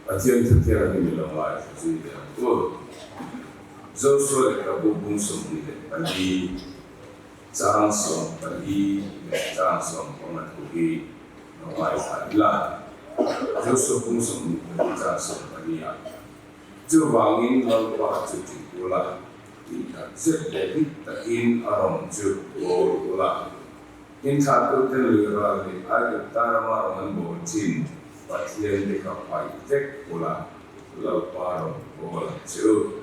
Pathian thuthiang hi mi lo ngaithla zui leh ang u. Joshua lehkhabu bung 24, chang 14 leh chang 15 thu hi lo ngaithla ila. Joshua bung 24 chang 14 ah, Chuvangin Lalpa chu tih ula, tih tak zet leh dik takin a rawng chu bawl ula. Inthlahtute lui ral leh Aigupta rama rawng an bawl thin Pathian te kha paih vek ula, Lalpa rawn bawl ang che u.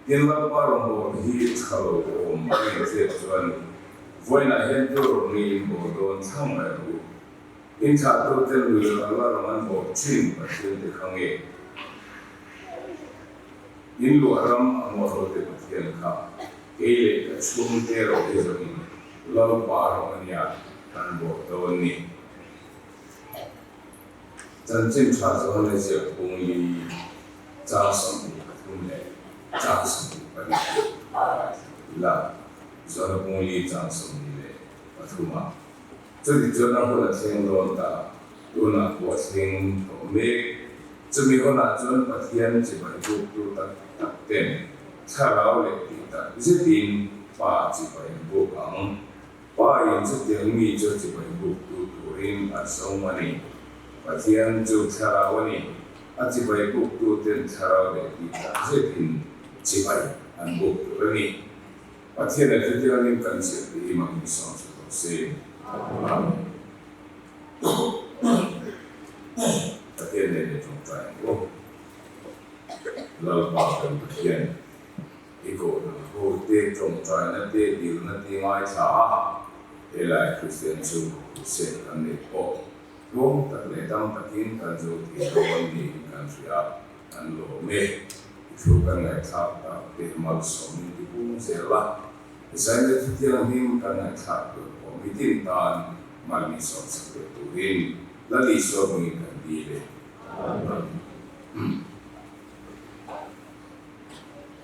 Tin, Lalpa rawn bawl hi tha lo awm a inhriat chuan vawiinah hian tu rawng nge in bawl dawn thlang mai rawh u. Inthlahtute lui rala rawng an bawl thin Pathian te kha nge in luah ram a hmuahhote Pathian kha kei leh ka chhungte rawh hi zawngin Lalpa rawng a nia kan bawh dawn ni. Chanchin tha chuan a ziak phung li chang 23 leh chang 24 ila chuan a phung li chang 23 ah chuti chuan a hun a thleng dawn ta, tunah pawh a thleng tawh mek. Chumi hunah chuan Pathian chibai buktu tak tak ten thlarau leh tih tak zetin Pa chibai an buk ang. Pa in chutiang mi chu chibai buktu turin a sawm a ni. Pathian chu thlarau a ni. A chibai buktu ten thlarau leh tih tak zetin chibai an buk tur a ni. Pathian a chutiangin kan zirtir hi mangin sawm chu tawh se. Amen. Pathian nen i tawngtai ang u. Lalpa kan Pathian, i kohna ho te, tawngtaina te, dilna te ngaithla a, helai Kristian chhungkaw crusade kan neih pawh tluang tak leh dam takin kan zo thei dawn niin kan hria, kan lawm e. I thu kan ngaihthlak tak te malsawmin ti pung zel a. Zaina thutianghlim kan ngaihthlak tur pawh mitin tan mal min sawmsak leh turin Lal Isua hmingin kan dil e. Amen.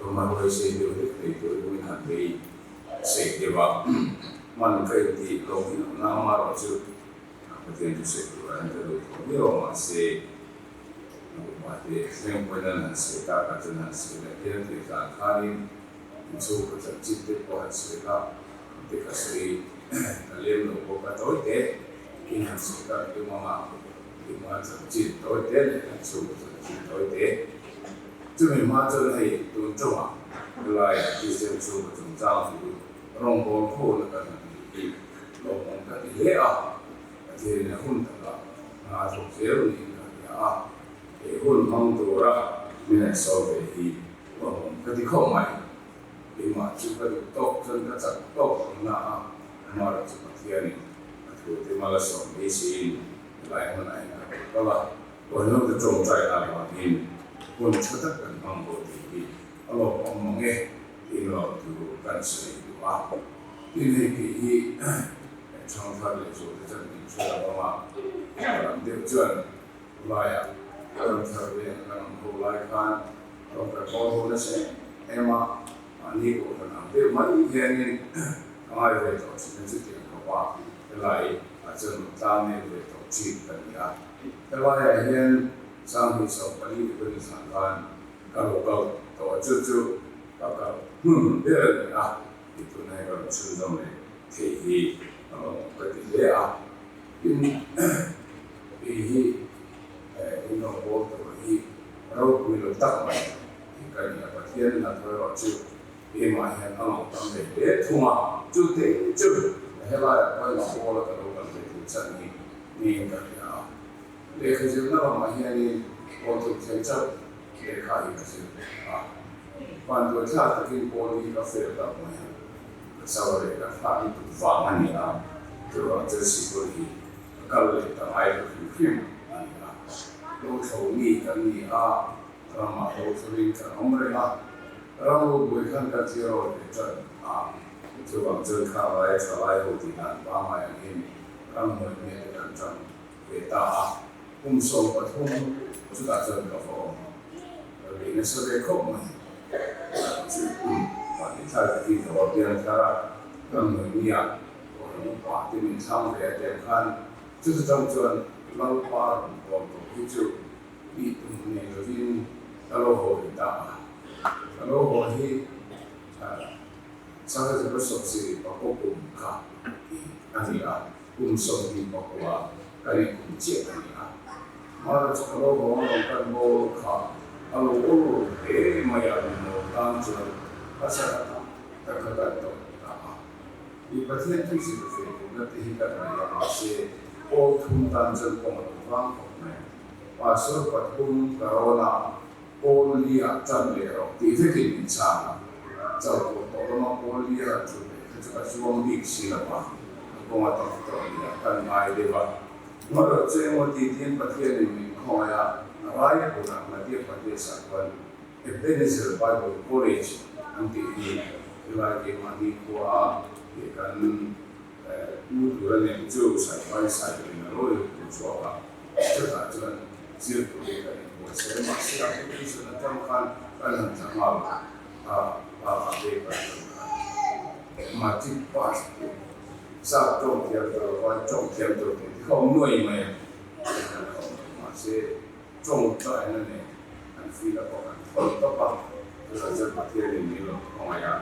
Tuma hawi sei deuh hlek nei tur hmingin han bei sei deuh a, hman ka intih lo hi lohna amaherawh chu Pathian thu sawi turah hian ka duh tawh viau a, mahse upa te thleng pawhin an han sawi takah chuan han sawi leh hian tih tlan khanin Inchhung ka chanchin te pawh han sawi la, te ka sawi ka lem lo bawk a, tawi te in han sawi tak tum ang a, keimah chanchin tawi te leh kan chhungkaw chanchin tawi te. Chumi hma chuan hei tun tawngah helaiah Kristian chhungkaw chungchang chu rawngbâwl khawna kan han tih hi lawmawm ka ti hle a, Pathianin a hun takah hna a thawk zel niin ka hria a, he hun hmang tura min han sawi ve hi Lawmawm ka ti khawp mai. Keimah chu ka duh tawk chuan ka chak tawk ang na a, amaherawh chu Pathianin a thu te mal a sawm mai siin helai hmunah hian ka rawn kal a, Ruahnawm te tawngtai na avangin hun tha tak kan hmang bawk tih hi a lawmawm mang e tiin lawm thu kan sawi duh a. Tin hei kei hi Thangthar leh Zualte chuan min hre lo ang a, ka lam deuh chuan laiah Ramthar veng kan awm ho lai khan Rawngkai pawl ho nasa em em a, mahni kohhran ang deuh mai hianin ka ngai ve tawh thin a, chutiang khawpa helai ah chuan rawn tlang nek ve tawh thin ka ni a. Helaiah hian Sanghnih 14 te pawhin thlan khan ka lo kal tawh a, chu chu ka kal hmun ber a ni a, tih tuna hi ka rawn chhunzawm leh theih hi a lawmawm ka ti hle a. Tin, kei hi in rawngbâwl tur hi ropui lo tak mai tih ka ni a, Pathian hnathawh erawh chu keimah hian a lang tam ve hle thung a, chu te chu helaiah pawh in rawngbâwl a ka lo kal ve thei chan hi niin ka hria a. Lehkha zirna lamah hianin pawl thuk thei chauh lehkha hi ka zir a, vanduai thlak takin pawl hi ka fail tak mai a, ka chau leh ka thlah lutuk vang a ni a, chuvang chuan sikul hi ka kal leh ta ngai lo hrim hrim a ni a. Lo thlo mi kan ni a, ramah lo thlurin kan awm reng a, ram ropui khan kan thlir awi ve tan a, chuvang chuan kha laia thalai ho tih dan pangngai angin ramhnuai hmel te kan tang ve ta a, kum 13 chutah chuan ka va awm a, ka bei nasa ve khawp mai. Chu mahni thlai takin ka va piang thar a, ramhnuai miah Kohhran upa te min thlang ve a tiang khan chuta tang chuan Lalpa rawn kawl tawh hi chu tih tum nei kaw kum kha a ni a, kum 29 ka nih kum chiah a ni a. Mara chu ka lo hawng a rawn kan bawl kha a lo awl lo hle mai a, mi mawl tan chuan ka chhan a tam tak kha kan tawh ta a. I Pathian thu zir ve duhna te hi kan nei a, mahse pawl thum tan chuan kawng a lo vang khawp mai. Pastor pathum ka rawn a. Pawl lia tan leh rawh tih vekin min chhang a, chauh tur tawh lama pawl lia han thut leh kha chu ka chuang bik si lo a, ka kawng a tak tawh nia kan ngai deuh a. Ngarawh chu emaw ti tiin Pathianin min khawngaih a, Raipurah Madhya Pradesh-ah khuan Ebenezer Bible College an tih hi helai keimahni khua a tih kan U tur a nen chu saipai saiin a lo inhmu chhuak a, chutah chuan zir turin kan inbuatsaih a, mahse application atang khan kan han tla nghal a, bakah paper atang khan matric pass tur zat tawng thiam tur a vai tawng thiam tur tih te kha awm nuai mai a, kan awm lo mahse tawngtaina nen kan feel a pawh kan thawn tawp a, chutah chuan Pathianin min rawn khawngaih a,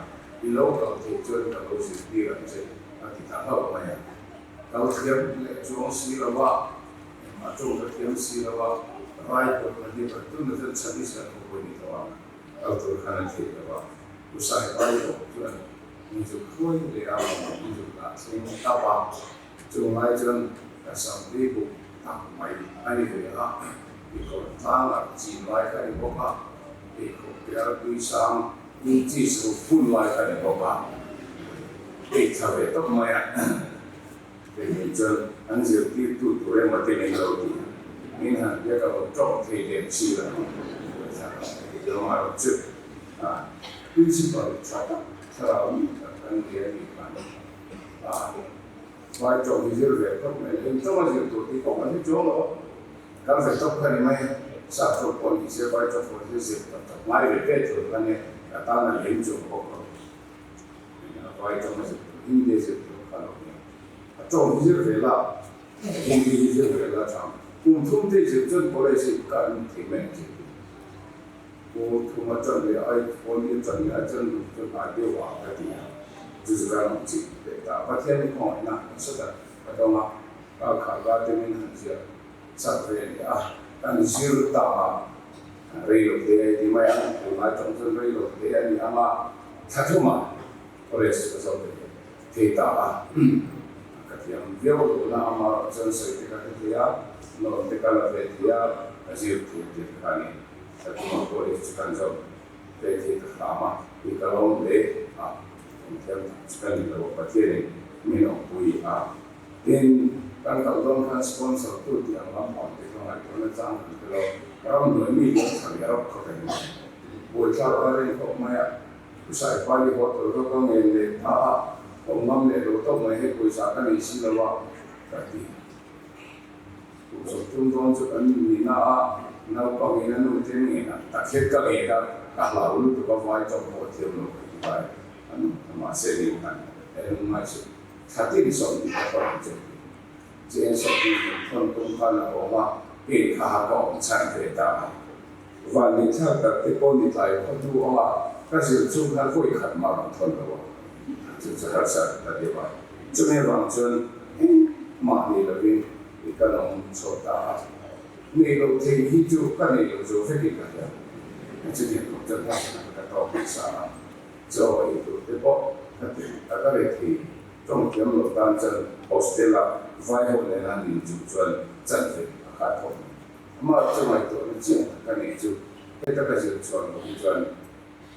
i lo kal theih chuan ka lo zirtir ang che a ti ta hlauh mai a. Kal thiam leh chuang si lo a, engmah tawng ka thiam si lo a, rai pawh ka hniak a, tunah chuan Chhattisgarh khawpui ni tawh a, kal tur khan a theih lo a, U Saipai bawk chuan min zuk hruai leh a, min zuk dah thleng tap a. Chung lai chuan ka samtui buk tak mai a ni ve a, kekawr tlang ah chin lai kha ni bawk a, pheikhawk te ar tui sang inches ruk hun lai kha ni bawk a, ei tha ve tawp mai a, kei chuan an zirtirtu tur emaw te min lo ti a, min han biak a lo tawk thei lem si lo ang, zawng a rawn chu a principal tha tak thlarau mi tak kan nei a nih khan a. Vai tawng hi zir ve tawp mai le, eng tawng a zir tur tih pawh kan hre chuang lo a, kan ve tawp kha ni mai a, sap tawng pawh ni se vai tawng pawh hi zir tak tak ngai ve ve tur kha nia, ka tan a lem chuang bawk lo. Vai tawng a zir tur, Hindi a zir tur kha lo nia, a tawng hi zir ve la, Hindi hi zir ve la chang, kum thum te zir chuan college hi ka an thei mai ang che tih. Pawl thum a tan leh ai pawl ni a tan leh ai chuan duh chu hnai deuh ah ka ti a, chu chu kan awm chih leh ta. Pathian in khawngaihna nasa tak ka dawng a, ka khah ka te min han ziah chak ve leh a, kan zir ta a, rei lo te ti mai ang, tunlai tawng chuan rei lo te a ni ang a, thla thum ah college chu ka zawh ve leh thei ta a, ka thiam viau lo na amaherawh chuan sawi te ka hre thei a, nawn te ka la ve thei a, ka zir thei tih te kha a ni. Ka chungah pawh leh chu kan zo ve thei ta hram a, i ka lawm hle a, engthiam tak chu ka ni lo, Pathianin min awmpui a. Tin, kan kal dawn khan sponsor tu tih ang lampang te kha ngaihtuah na chang kan hre lo, ramhnuai mi pawh tha leh rawk kha kan ni. Buaithlak a rin khawp mai a, Usaipai hotel kha ka ngen leh ta a, awm ngam leh lo tawp mai hei pawisa ka nei si lo a, ka ti. Kum 30 dawn chu kan nihna a, naupangin a nu te ngen a, tak hian ka ngen a, ka hlau lutuk a, vai tawng pawh thiam lo ka ti vai a nu ta mahse nih khan en awm ngai suh, thla tin 20 ka thawn ang che ti. Cheng 20 min thawn tum khan a awm a, kei kha ha ka awm chhan ve ta a. Van ni thlak tak te pawh ni tlai khaw hnu anga ka zir chung khan vawi khat mah rawn thawn lo a, chu chu harsa ka ti a. Chumi avang chuan engmah nei lovin i kan awm chho ta a, nei loh thei hi chu ka nei lo zo vekin ka hria. Chutiang tur chuan harsatna ka tawk nasa a, chaw ei tur te pawh ka ti tak a reh thei. Tawng thiam lo tan chuan hostel ah vai ho nena nin chung chuan chanve a khat thawk mai. Amah chu ngaihtuahna chiang tak ka neih chu heta ka zir chhuah loh hi chuan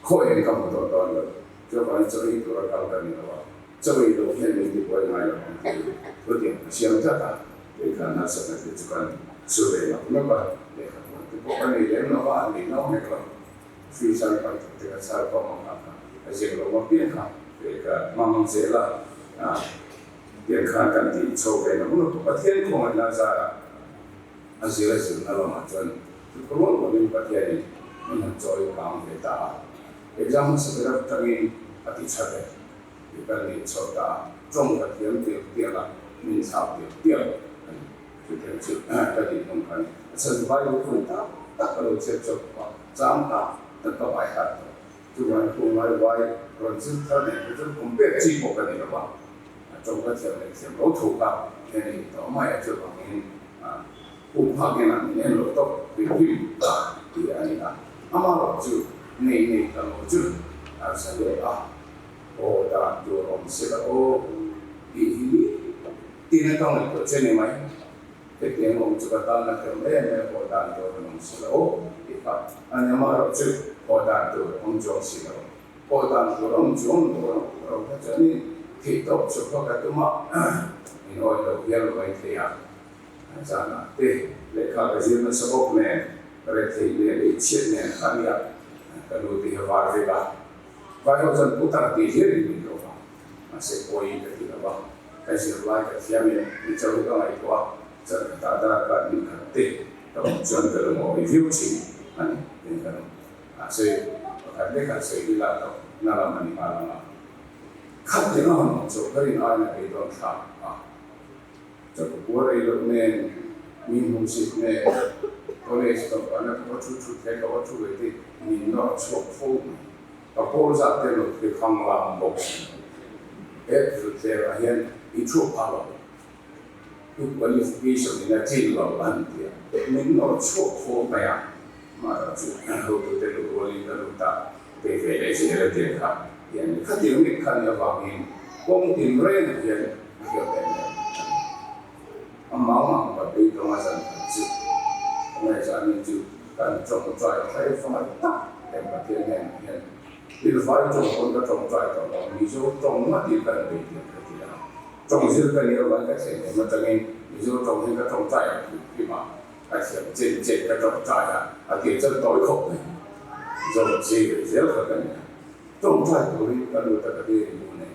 khawi eng ka hmu tawh dawn lo. Chuvangin chaw ei tura kal ka ni lo a, chaw ei loh hian min tibuai ngai lo ang tih thutiang ka siam tlat a, kei khan harsatna te chu kan su ve nawk nawk a, lehkha puan te pawh ka nei lem lo va, an nei no mek lo. Fees an pai tur te ka chhar pawh ang kha ka zir lo a piang kha kei ka hmang zel a, tiang khan kan tih chho ve nawk nawk a, Pathian khawngaihna zarah A zir a zirna lamah chuan rual rualin Pathianin min han chawi kang ve ta a. Exam hmasa ber atangin a ti tha ber tih kan neih chho ta a, tawng ka thiam tial tial a, min thlak tial tial a ni. Chutiang chu ka tih hmun kha a ni. A chhan chu Bible hun tak tak ka lo chhiat chhuak tawh a, chang tak tak ka bai harh tawh. Chuvangin khung lai vai rawn zir thar nen kha chuan compare chi pawh ka ni lo va, a tawng ka thiam leh thiam lo thu kha hian i tawh mai a, chuvangin kum phak in an en lo tawp hrim hrim ta tih a ni a. Amaherawh chu nei nei ta lo chu harsa hle a, aw dan tur awm se la aw tih hi ni tin a ka ngaihtuah che ni mai. Hetiang awm chu ka tan a hrem em em haw dan tur an awm si lo tih kha a ni. Amaherawh chu haw dan tur awm chuang si lo, haw dan tur awm chuang lo ro kha chuanin theihtawp chu kha ka tum a, min awih lo hial mai thei a. Zanah te lehkha ka zir nasa bawk nen, retheih leh leichhiat nen kha nia ka nu te hi a var vek a, vai ho chuan putar tih hlirin min lo va. Mahse pawi ka ti lo va, ka zirlai ka thiam em tih chauh hi ka ngaihtuah a, chan khatah darkar hnih khat te ka awm chuan ka lungawi viau thin a ni tiin ka lung a sawi. Pakhat lek han sawi ila tawh na lam a ni nghal ang a, khat leh nga han awm chauh ka rin aiin a beidawn thlak a. Chapo puar ei loh nen, mi hmuhsit nen, college tawpahna ka va thu thut hle, ka va thu ve te min nawr chhuak fo mai. Ka pawl zat te lo thil khang lam bawk si lo. He thuthleng ah hian i thu phah lo. I qualification in a tlin lo an ti a. Min nawr chhuak fo mai a. Mahra chu hotute luh rualin ka lut a, kei ve leh zel a tir kha ti a ni. Khatiang mek kha ni avangin kawng tin reng hian a hriat em em a ni. A mang ang ka beidawng a zan khat chu ka ngaihzahni chu kan tawngtai thlai fai tak em Pathian hnenah hian Ilvai tawng pawn ka tawngtai tawh lo, Mizo tawng ngatin kan bei tiang ka ti a. Tawng zir ka nih avangin ka thlen em atangin Mizo tawng hian ka tawngtai ang hrim hrim a, ka thiam chen chen ka tawngtai a, a tir chuan tawi khawp mai. Zawm zir ve zel kha ka ni a, tawngtai turin ka lut a ka dir i mu nei.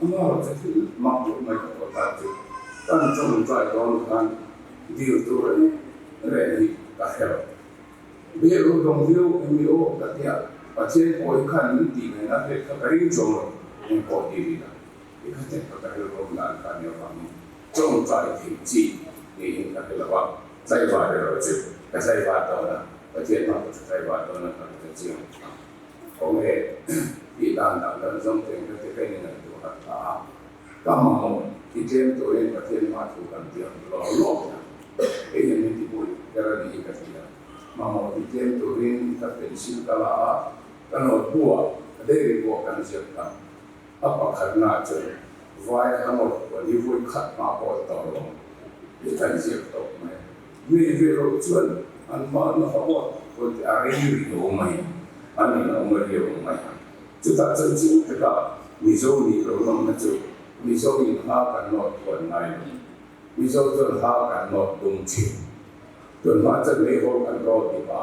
Amaherawh chu thil mak deuh mai ka tawh tak chu kan tawngtai dawn khan dil tur reng reng hi ka hre lo. Bel dawng viau em i aw ka tia, Pathian pawh hi khan min tih ngaihna hriat kha ka ring chuang lo, eng pawh ti rih la, ti kha chen kha ka rilru dan kha nia vangin tawngtai theih chi niin ka hre lo a, tlaivar erawh chu ka tlaivar dawn a, Pathian hma ka tlaivar dawn a kha ka chiang ang. Khawnge tih dan dan kan zawng teng ka ti ka inngaihtuah harh ta a, ka mamawh ti tlem turin Pathian hma thu kan tiang lawr lawk a, hei hian min ti pui ber a ni hi ka ti a, mamawh ti tlem turin ka pencil ka la a, ka note bu ah ka diary bu ah kan ziak ta, a pakhatna chuan vai a note puan hi vawi khat hma pawh a tawh lo tih kan ziak tawp mai. Nei ve loh chuan an hmanna ha awt awt te a rei riau mai a, an inawm riau mai a. Chutah chuan chiang taka Mizo nih lo nawmna chu Mizo in ha kan nawt puan ngai lo. Mizo chuan ha kan nawt dum thin. Tunhma chuan meihawl kan rawt dip a,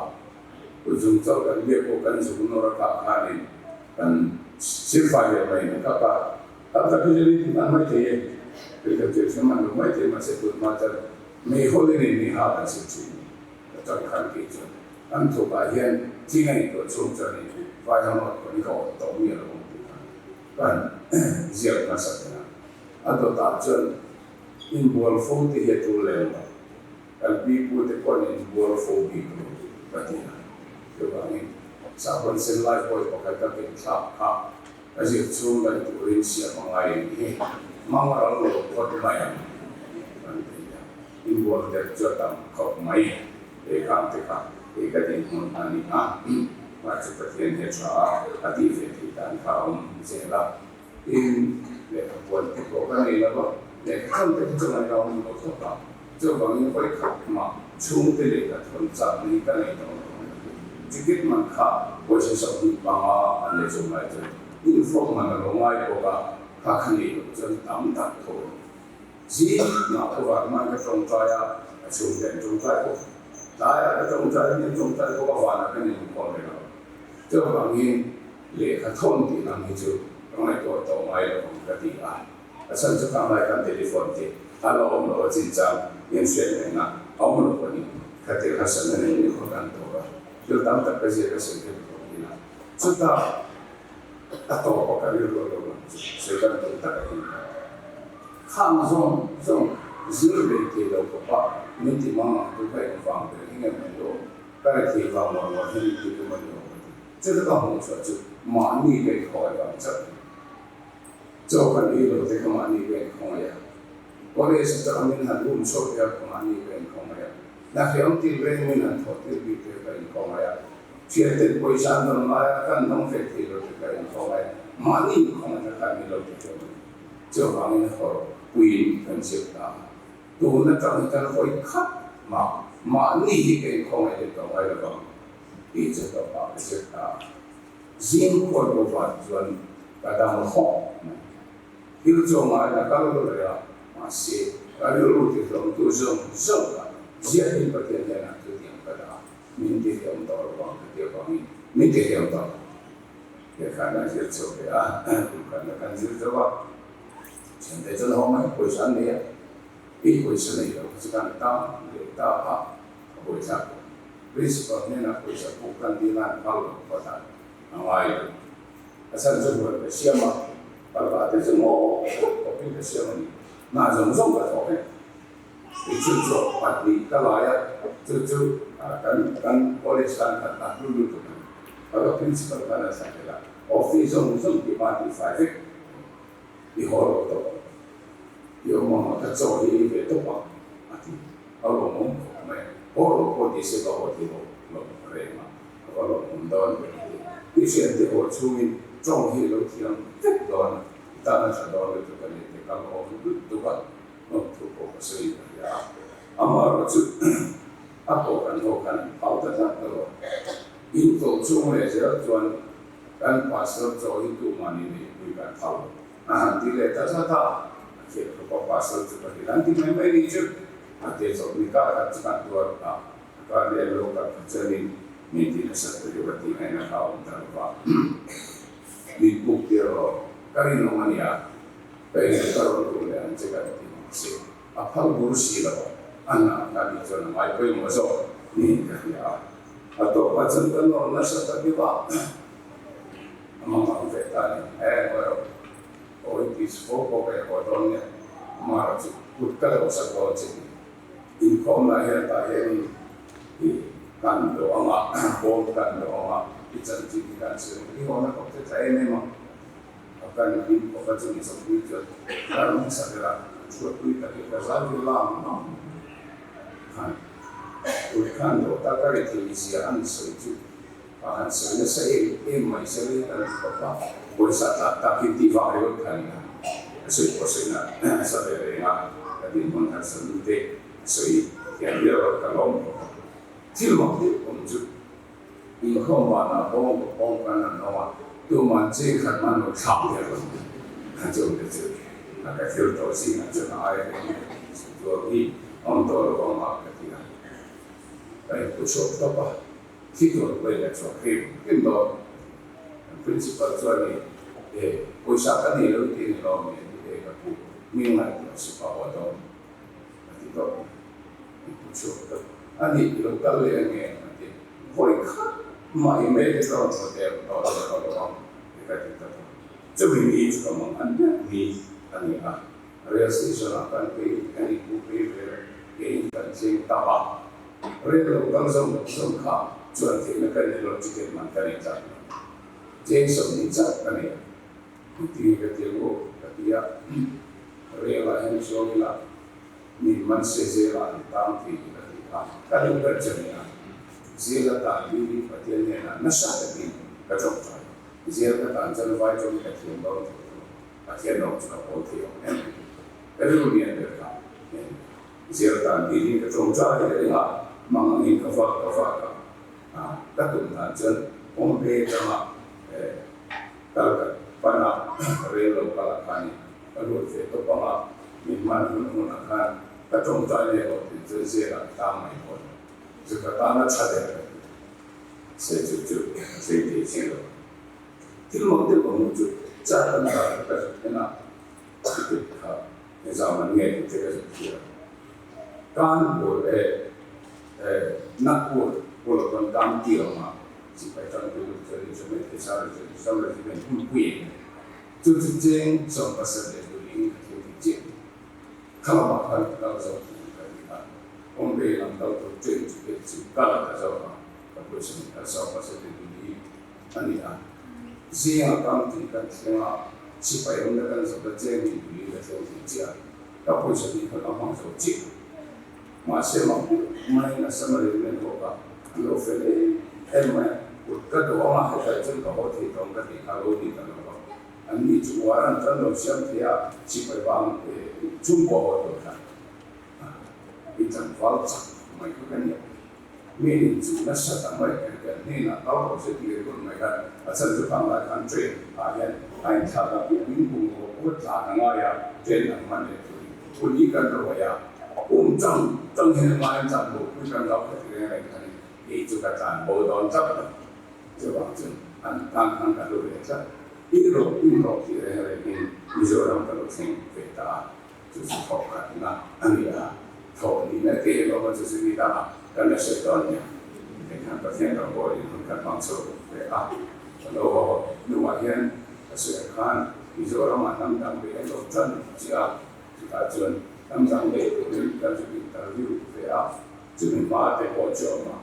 kut zung chauh kan biak pawh kan zung nawr a kah khanin kan silfai leh mai na kak a. Tam tak hi chu ni an mai thei e, kei kan thil hre man lo mai thei mahse tunhma chuan Meihawl in in mi ha kan sil thin ni ka tang khan kei chuan kan thawk ah hian thing a intuah chhung chuan in vai ho nawt pawh hi ka awt tawh miah lo ang tih kha kan ziak hmasa ber a. A dawt ah chuan inbual fo te hi a tul lem lo, kan pi pu te pawh in inbual fo bik lo ka ti a, chuvangin sahbawn sen lai pawh i pakhat ka ken thlak kha Ka zir chhung daih turin siam a ngai ang hi hmang ral lo phawt mai ang kan ti a, inbual der chu a tam khawp mai he khang te kha hei ka dinhmun a ni a, mah chu Pathian hi a tha a, a tih ve theih dan kha a awm zel a, tin lehkha puan te pawh ka nei lo va, lehkha thawn te kha chu ngaihna awm lo khawp a, chuvangin vawi khat mah chhungte lehkha thawn chak ni ka nei tawh lo ang. Ticket man kha pawisa 25 an leh chung lai chuan uniform man a lo ngai bawk a, kha kha nei loh chuan tam tak tho a ni. Zingah khawvar hman ka tawngtai a, ka chhungte an tawngtai bawk. Tlaiah ka tawngtai a, mi an tawngtai bawk a, vanah ka nei inkhawm reng lo. Chuvangin lehkha thawn tih lam hi chu ka ngaihtuah tawh ngai lo ang ka ti a. A chhan chu khang lai khan telephone te a la awm lo a chinchang inhriat ngaihna a awm lo a ni. Khatir harsatna nei ni khawp an tawk a, thil tam tak ka ziak a sawi theih tawh ila chutah a tawp a ka rilru a lo lang chu sawi kan tum tak a ni. Khang zawng zawng zir lei thei lo khawpa min ti mang ang tu kha engvang ber hi nge mai lo, ka rethei vang ngawr ngawr hi min ti tum a ni lo ka ti. Chuta ka hmuh chhuah chu mahni ka inkhawngaih vang chauh a ni. Chaw kan ei lo te kha mahni ka inkhawngaih a, college atanga min han room chhuak te kha mahni ka inkhawngaih a, hna hreawm tir reng min han thawh tir bik te ka inkhawngaih a, thianten pawisa an rawn ngai a, kan dawng ve thei lo te ka inkhawngaih a, mahni inkhawngaihna khan min lo ti hlawm a ni. Chuvangin hawrh puiin kan zir ta a. Tun atang hi kan hawi khat mah mahni hi ka inkhawngaih leh tawh ngai lo vang tih chu ka pa ka zir ta a. Zing khual bo van chuan ka dang hawk mai. Thil chu ngai la kal reh a, mahse ka rilru ti hlawmtu zawng zawng kha ziakin Pathian hnenah thutiang ka dah a, min ti hlawm tawh lo vang ka ti avangin min ti hlawm tawh lo. Lehkha an zir chho ve a, kum khatna kan zir zo a, thiante chuan haw mai pawisa an nei a, i pawisa nei lo kha chu kan tang leh ta a, a buaithlak lo. Principal hnenah pawisa puk kan dil a, an phal lo phawt a, a ngai lo. A chhan chu huan ka siam a, palva te chu ngaw khawp khawpin ka siam a ni, hna zawng zawng ka thawk e. Kei chu chaw pahnih ka lai a, chu chu kan kan college tan khat a hlu lutuk a ni. Ka principal khan a thlah tel a, office zawng zawng ti hma tih fai vek i haw lo tawp ang, i awm ang a ka chaw hi ei ve tawp ang a ti. A lawmawm khawp mai a, haw lo pawh ti se ka haw thei lo lo reng a, a va lawmawm dawn ve a ti. I thiante haw chhungin tawng hi lo thiam vek dawn a, i tan a tha dawn lutuk a ni te ka lawm lutuk a. Hnawk thu pawh ka sawi ka hria a, amaherawh chu a pawh kan ho khan an phau ta tlat lo a. In koh chung leh zel chuan kan pastor chaw hi tu mahni nei pui kan phau lo a han ti leh ta tlat a, a thiat khawp a pastor chu ka hrilh an ti mai mai ni chu a te chawp ni kar khat chu kan tuar a, a kar leh lo kar khat chuanin min ti nasat ta deuh a tih ngaihna kha a awm ta lo va, min puk tir rawh ka rinawm a nia. Ka in ka rawn duh leh ang che kan ti mak se, a phal bur si lo a, a hna ka nih chuan a ngai pawimawh zawk niin ka hria a. A tawpah chuan ka nawr nasa ta deuh a, a mangang ve ta a ni. He erawh awi ti fo pawh ka haw dawn nia, amah erawh chu kut ka lo sak dawn che ni. Inkhawm lah hian tah hianin i kan dawh ang a, bawm kan dawh ang a, i chanchin hi kan sawi ang, i hawna kawp te tla em em ang. A kan hlim khawp a chumi chawpui chuan kar hmasa berah chhuatpui tak hi ka zai ve lang ang khan kut khan dawh tak a ri thei zia an sawi chu a han sawi nasa em em mai se lei kan ti khawp a, pawisa tlak tak hi tih vang ringawt khan in a sawi pawh sawi na nasa ve reng a, ka dinhmun harsatna te a sawi thiam viau a ka lawm khawp a, thil mak deuh awm chu. Inkhawm vanah bawng ka pawng kan han awm a, tuman cheng khat man lo thlak der lo mai. A chu te chu a ka thil tawh zingah chuan a ai reng a, tuar hi awm tawh lo ang a ka ti a. Ka inpu chhuak tawp a, thi tur pawhin ka chhuak hrim hrim dawn. Kan principal chuan i e pawisa ka nei lo tih ni lawm ni a ti e ka pu hming ngaihtuah sup a haw dawn a ti tawp. Inpu chhuak tawp a nih i lo kal leh ange a ti. Vawi khat mah i mei te ka rawn haw der tawh lo tawh lo ang ti ka ti ta tawp. Chumi ni chu ka mang an ber ni a ni a, rail station ah kan phei kan inpu phei vel a, keiin kan thleng tap a, rail lo kal zawng zawng kha chuan theihna ka nei lo ticket man ka nei tlat lo. Cheng 20 chauh ka nei a, engtin nge ka ti ang aw ka ti a, rail ah hian chuang ila Min man se zela an tang thei tih ka ti a, ka duh ber che nia. Zela tan hi hi Pathian hnenah nasa takin ka tawngtai. Zel ka tan chuan vai tawng hi ka thiam dawn tho tho. Pathian rawng chu ka pawl thei awm em em. Ka rilru lian ber kha nen zel tan hi hi ka tawngtai reng a, mang angin ka vak ka vak a. Ka tum dan chuan Bombay atanga kal ka pan a, rel lo kal ah khanin Ka ruat ve tawp ang a, min hman hun hunah khan ka tawngtai leh rawh tih chuan ziak ah ka tang mai dawn. Chu ka tana tha der ka ti. Se chu chu sei thei si lo. Thil mak deuh ka hmuh chu char kan dar kha ka zuk en a, ticket kha engzah man nge tih te ka zuk thiam. Kanpur e Nagpur pawh chuan kan tir ang a, sipai tangpui lut chuan Assam Regiment hunpui eng nge. Chu chu cheng 18 leh duhin ka thil ti chiah ni. Kha lamah khan ka kal zawk tih ka ti a, Bombay lam kal tur train ticket chu ka la ta zawk a, ka pawisa min kal 18 leh duhin. a ni a. Zingah kam tih kan thleng a, sipai awmna kan zawt a cheng in tui ka thleng thei chiah a, ka pawisa tih kha ka hmang zo chiah. Mahse mak deuh maiin Assam Regiment ho kha an lo fel em em mai a, kut ka dawh anga hetah chuan ka haw thei tawng ka tih kha a lo ni ta lo va. An ni chu warrant an lo siam thei a, sipai bang chhungkua haw tur khan i tlangval chak mai kha ka ni a. Meaning chu nasa ta mai kan kan hnenah kal rawh se tih ringawt mai khan a chhan chu khang lai khan train ah hian a inthlak a piah min bungraw pawh tlan a ngai a, train ang hman leh turin puli kan rawih a, um chang chang hian a ngai an tlan bo pui kan lo kha ti reng reng khan kei chu ka tlan bo dawn tlat lo chuvang chuan an tan khan ka hlu ve tlat in rawh in rawh tih reng reng in Mizoram ka lo thleng ve ta a. Chu chu thawh khatna a ni a, thawh nihna te erawh kha chu chu ni dangah kan la sawi dawn nia. Engkhan Pathian ram pawhin hun kan hmang chho ve a, ka lo haw hnuah hian ka sawi ang khan Mizoramah hnam dang leh an lo tan chiah a, chutah chuan hnam dang leh turin kan zuk interview ve a, chumi hma te pawh chu a awm a.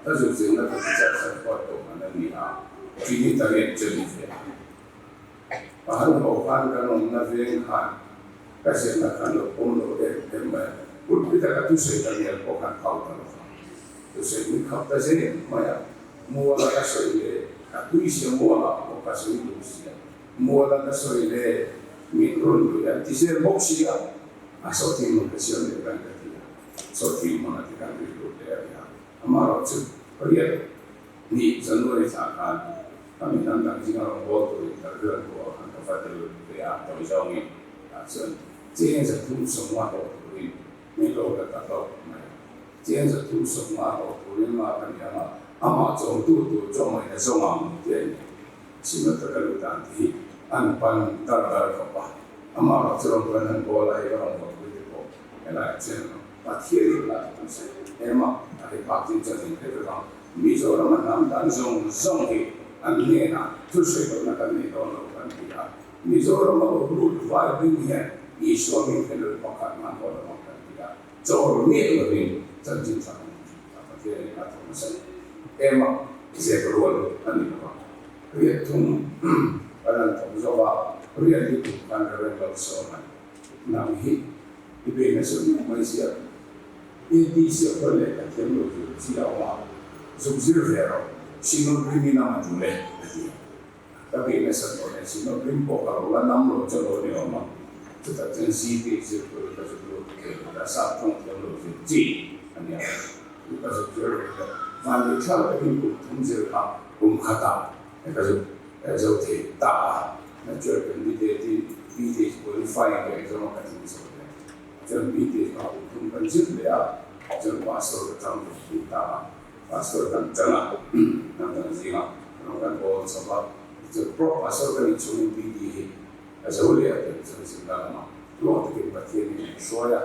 Ka zuk zirna ka teacher support tawh man a ni a, Trinitarian chu a ni ve a. A han ho khan kan awmna veng khan ka zirna khan lo pawm lo em em mai a, pulpit a ka thusawi ta mial pawh khan phau ta lo va, thusawi min khap ta zel mai a, mual a ka sawi leh ka tui sia mual ah pawh ka sawi duh sia, mual a ka sawi leh min rawn lui an ti zel bawk sia, a sawhthing hmun ka siam leh kan ka ti a, sawhthing hmun a ti kan rilru hle a nia, amaherawhchu pariat hnih January thla khan Ka mi hnam dang zinga rawn bawl turin ka rian ruah khan ka va tel ve a, tawi zawngin tah chuan cheng 350 hlawh turin min lo la ta hlauh mai a. Cheng 350 hlawh turin nga ka ni ang a, amah chawmtu tur chu a ngaihna zawng ang tih a ni. Simna taka luh dan te hi an pan dar dar khawp a, amah erawh chu rawn pan han bawl a, hei ka rawn bawlpui te pawh helaiah chuan Pathian in la thawk nasa em em a, a hei phak chin chuan eng hle vek ang. Mizoram a hnam dan zawng zawng hi an hnenah thusawi lohna kan nei dawn lo kan ti a. Mizoram a lo lut vai ding hian Isua hming khelul pakhat man haw lo ang kan ti a. Chawl miah lovin chanchin tha kan ti a, Pathian in a thawk nasa em a, zep rual a ni lo va. Riat thum kan han thawk zawk a, riat lutuk khan Reverend Lalsawma nang hi i bei nasa viau mai sia. ADC a khawi leh ka thiam lo tur chi a awm a, zuk zir ve rawh, Sinawt ring in a tul e, a ti a. Ka beih nasa tawh nen Sinawt ring pawh ka lo la nam lo chu lo ni awm a, chutah chuan zipei zir tur ka zuk lut thei lo ta, sap tawng thiam lo zir chi a nia, chu ka zuk zir ve tawh. Vanlei thlalak takin kum thum zir kha kum khatah ka zuk zo thei ta a, natural candidate in BTH qualifying ka exam a ka tling zo leh. Chuan BTH ah kum thum kan zir leh a, chuan pastor ka chang ve thin ta a, pastor kan chang a, hnam dang zingah rawng kan bawl chho a, tichuan pro pastor ka nih chhungin BT hi ka zo leh a tih chuan zirna lamah tluang takin Pathian in min hruai a,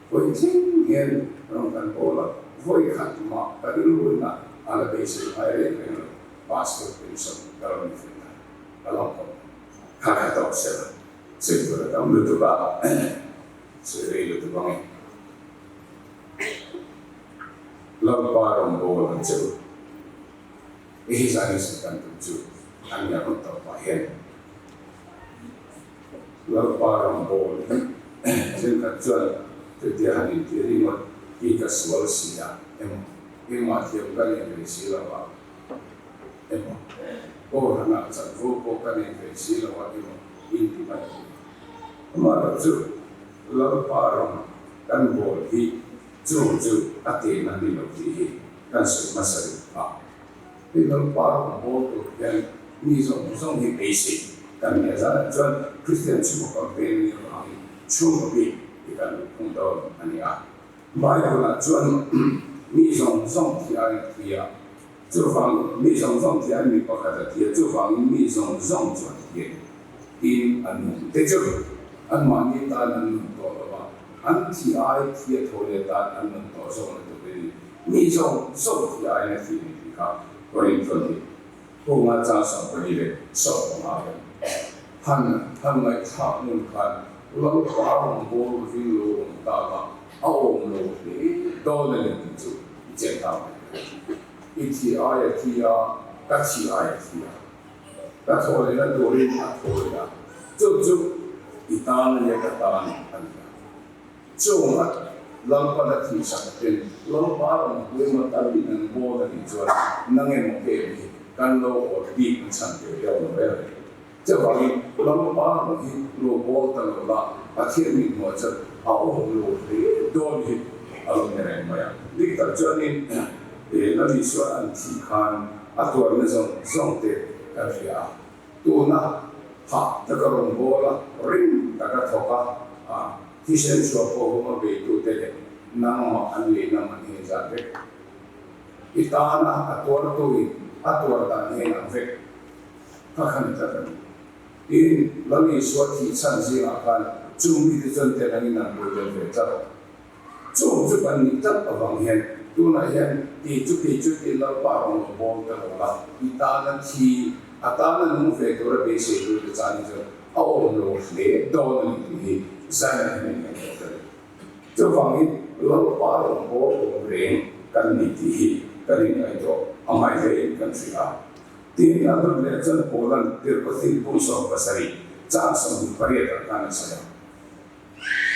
vawi thleng hian rawng kan bawl a, vawi khat mah ka rilru ina a la beisei ngai reng reng lo, pastor pension ka lo ni ve ta, ka lo kawp kha kha tawk sela. Sawi tur a tam lutuk a, sawi rei lutuk ang e. Lalpa rawngbâwl ang che u. I hi zan in sawi kan tum chu an nia rawn tawp pah hian. Lalpa rawngbâwl hi thenkhat chuan chutia han intih ringawt hi ka sual si a emaw, engmah thiam ka nei ve si lo a emaw, aw hranah chanvo pawh ka nei ve si lo a emaw, in ti mai thei. Amaherawhchu Lalpa ram kan bawl hi chung chu a tehna ni lo tih hi kan sawi hmasa rih a. Hei Lalpa ram bawl tur hian mi zawng zawng hi beisei kan nia zanah chuan Kristian chhungkaw campaign ni avangin chhungkaw bik hi kan luh phung dawn a ni a. Bible-ah chuan mi zawng zawng thi aiin a thi a. Chuvang, mi zawng zawng thi an mi pakhat a thi a, chuvangin mi zawng zawng chu an thi a ni. Tin, an nung te chu anmahni tan an nun tawh lo va, an thi ai thi a tho leh tan an nun tawh zawk na tur in mi zawng zawng thi aiin a thi a ni tih kha Korinthon hi Kunga chang 24 hian han han ngaihthlak ngun khan Lalpa rawngbâwl ring lo awm ta kha a awm lo hle dawn a ni tih chu i chen ta mai. I thi aia thi a. Ka thih ai a thi a, ka thaw lehna turin a thaw leh a, chu chu i tan a nia ka tan a ni a. Chunga Lalpan a thihsak ten Lalpa rawn huaima talin an bawl a nih chuan nang emaw kem hi kan lo awt bik na chhan ve deuh lo em? Chuvangin Lalpa rawn hi lo bawl ta lo la, Pathian min hmuah chuan a awm lo hle dawn hi a lo ni reng mai a. Dik tak chuanin Lal Isua an thih khan a tuarna zawng zawng te kan hria a. Tuna hah taka rawn bawl a, ring taka thawk a, thisen chhuah pawh huma beitute leh nangmah an leina man hi zat vek. I tana a tuartuin a tuar dan hi a inang vek. Kha kha ni tlat a ni. Tin, Lal Isua thih chhan zingah khan chung mite chuan tel an inang pui tel ve tlat. Chung chu kan nih tlat avang hian tunah hian ti chu ti chu ti Lalpa rawn lo bawl ta lo la, i tana thi, a tana nung ve tura beisei tute chan hi chuan a awm lo hle dawn a ni tih hi Zaina hian a ingaihtuah ta lo. Chuvangin Lalpa rawn bawl awm reng kan ni tih hi kan inngaihtuah a ngai hlein kan hria a. Tin, a dawt leh chuan Paula'n Tirhkotin pum 17 chang 28 ah khan a sawi a.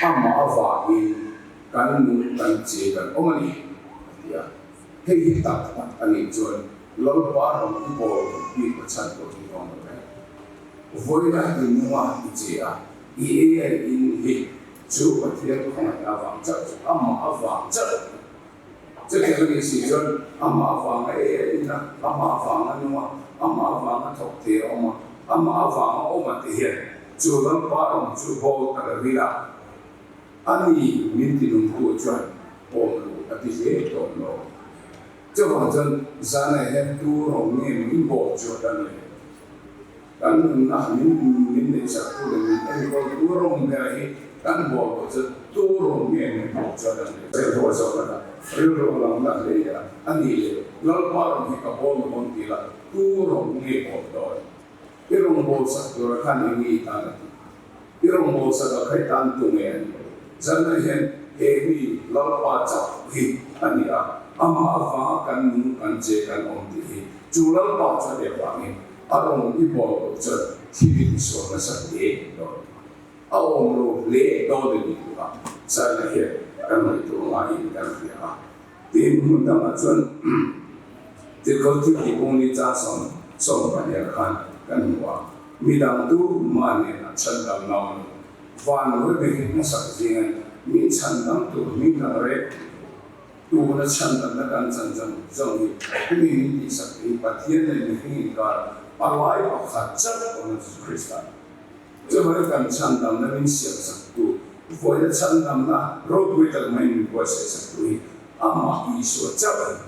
Amah avangin kan nung kan che kan awm a ni, a ti a. Hei hi tak tak a nih chuan Lalpa ram i bawl bik a chhan pawh hi awm lo e. Vawiina i nunga i che a, i ei a i in hi chu Pathian khawngaihna avang chauh chu amah avang chauh a ni. Chutiang a nih si chuan amah avanga ei a in a, amah avanga nung a, amah avanga thawk thei a awm a, amah avanga awm a ti hian chu Lalpa rawng chu bawl ta lo ila a ni min ti nungtu chuan awm lo a ti hle tawh lo. Chuvang chuan zanah hian tu rawng nge min bawl chu a dan le? Kan nunna min min neihsak tu leh min enkawl tu rawng ber hi kan bawl pawh chu tu rawng nge min bawl chu a dan leh zel haw zawk a dah. Rilru a lang na hle a, a nih leh Lalpa rawng hi ka bawl lo ang tih lah tu rawng nge bawl dawn? I rawng bawl sak tura khan eng nge i tan a tih? I rawng bawl sak a kha i tan tu nge a nih? Zanna hian he mi Lalpa chauh hi a ni a, amah avanga kan nung kan che kan awm tih hi chu Lalpa chu a nih avangin A rawn i bawl loh chuan thil in sual nasa hle dawn. A awm lo hle dawn a ni tih a China hian kan ngaihtuah ngaiin kan hria a. Tin, hmun dangah chuan Tirhkoh thil tih kawng ni cha 12 khan kan hmu a, midang tu mah nen a chhandam nau lo. Van hnuai mihring hmasak zingin min chhandam tur hming dang rek tih lo. Tuna chhandamna kan chan zawng zawng hi hemi min tihsak te hi Pathian leh mihring inkar palai pakhat chauh awm a chu Krista. Chuvangin kan chhandamna min siamsak tu, vawiina chhandamna ropui tak mai min buatsaihsak tu hi amah Isua chauh a ni.